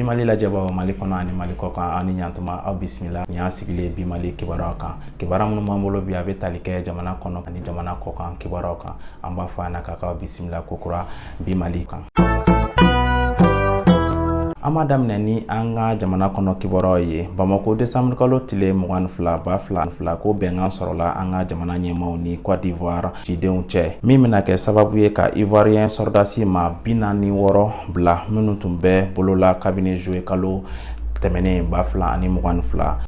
Bi Mali lajɛbaw, Mali kɔnɔ ani Mali kɔ kan, aw ni ɲantuma, aw bisimila. Nin y'an sigilen Bi Mali kibaruyaw kan. Kibaruya minnu b'an bolo bi, a bɛ tali kɛ jamana kɔnɔ ani jamana kɔ kan kibaruyaw kan. An b'a fɔ a ɲɛna k'a k'aw bisimila kokura Bi Mali kan. An b'a daminɛ ni an ka jamana kɔnɔ kibaruyaw ye. Bamako, desanburu kalo tile 22 2002, ko bɛnkan sɔrɔla an ka jamana ɲɛmaaw ni Côte d'Ivoire cidenw cɛ, min bɛna kɛ sababu ye ka Ivoirien sɔrɔdasi maa 46 bila, minnu tun bɛ bolola kabini juillet kalo tɛmɛnen 2022.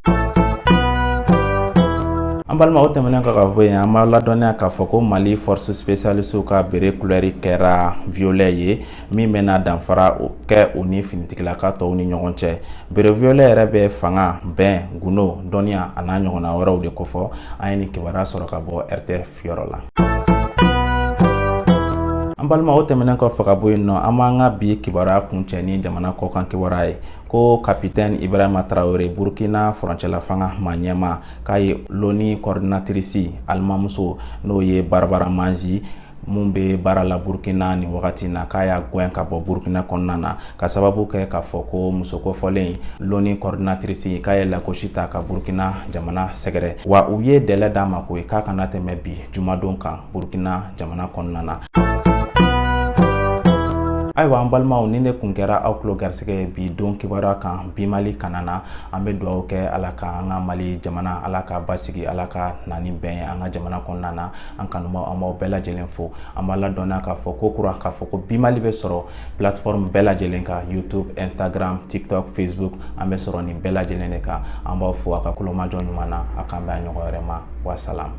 An balima, o tɛmɛnen kɔ ka bɔ yen, an b'a ladɔnniya k'a fɔ ko Mali force spécialiste ka béret couleur kɛra violet ye, min bɛna danfara kɛ u ni finitigilaka tɔw ni ɲɔgɔn cɛ. Béret violet yɛrɛ bɛ fanga, bɛn, gundo, dɔnniya a n'a ɲɔgɔnna wɛrɛw de kofɔ. An ye nin kibaruya sɔrɔ ka bɔ RTF yɔrɔ la. An balima, o tɛmɛnen kɔfɛ ka bɔ yen nɔ, an b'an ka bi kibaruya kuncɛ ni jamana kɔkan kibaruya ye, ko kapitɛni Ibrahima Tarawele, Burukina furancɛla fanga maa ɲɛmaa, k'a ye l'ONU coordinatrice alimamuso, n'o ye Barbara Manzi, mun bɛ baara la Burukina nin wagati na, k'a y'a gɛn ka bɔ Burukina kɔnɔna na, ka sababu kɛ k'a fɔ ko muso kofɔlen l'ONU coordinatrice, k'a ye lagosi ta ka Burukina jamana sɛgɛrɛ. Wa u ye délai d'a ma ko k'a kana tɛmɛ bi jumadon kan Burukina jamana kɔnɔna na. Ayiwa, an balimaw, nin de kun kɛra aw tulo garisɛgɛ ye bi don kibaruya kan Bi Mali kana na. An bɛ dugawu kɛ Ala ka an ka Mali jamana, Ala ka basigi, Ala ka na ni bɛn ye an ka jamana kɔnɔna na. An kanubaw, an b'aw bɛɛ lajɛlen fo. An b'a ladɔnniya k'a fɔ ko kura k'a fɔ ko Bi Mali bɛ sɔrɔ plateforme bɛɛ lajɛlen kan: YouTube, Instagram, TikTok, Facebook. An bɛ sɔrɔ nin bɛɛ lajɛlen de kan. An b'aw fo a ka kulomajɔ ɲuman na. A k'an bɛn a ɲɔgɔn wɛrɛ ma. Wasalam.